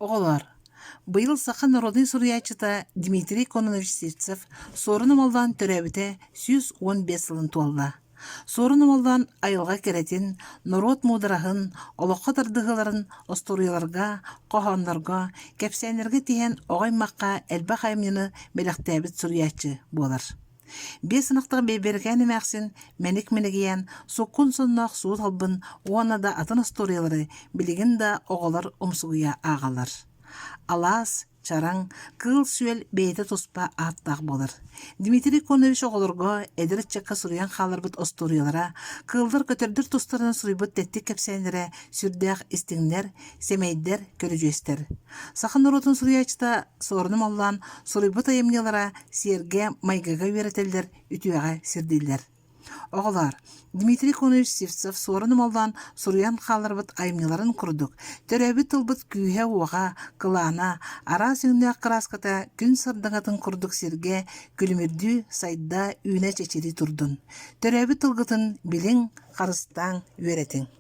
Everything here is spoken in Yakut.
Оҕолоор, быйыл саха народнай суруйааччыта Дмитрий Кононович Сивцев Суорун Омоллоон төрөөбүтэ 115 сылын туолла. Суорун Омоллоон айылҕа кэрэтин, норуот муудараһын, олоххо тардыһыыларын остуоруйаларга, хоһооннорго, кэпсээннэргэ тиһэн оҕо аймахха элбэх айымньыны бэлэхтээбит суруйааччы буолар. Биэс ынахтаах Бэйбэрикээн эмээхсин Мэник Мэнигийээн суккун сонноох суут албын уонна да атын остуоруйалары билигин да оҕолор умсугуйа ааҕаллар. Алаас, чараҥ, кыыл-сүөл бэйэтэ туспа ааттаах буолар. Дмитрий Конович оҕолорго, эдэр ыччакка суруйан хаалларбыт остуоруйалара, кыыллар-көтөрдөр тустарынан суруйбут тэттик кэпсээннэрэ сүрдээх истиҥнэр, сэмэйдэр, көрүдьүөстэр. Саха норуотун суруйааччыта Суорун Омоллоон суруйбут айымньылара сиэргэ, майгыга үөрэтэллэр, үтүөҕэ сирдииллэр. Оҕолоор, Дмитрий Конович Сивцев Суорун Омоллоон суруйан хаалларбыт айымньыларын курдук, төрөөбүт тылбыт күүһэ-уоҕа, кылаана, араас өҥнөөх кырааската күн сардаҥатын курдук сиргэ күлүмүрдүү, сайда, үүнэ-чэчирии турдун. Төрөөбүт тылгытын билиҥ, харыстааҥ, үөрэтиҥ.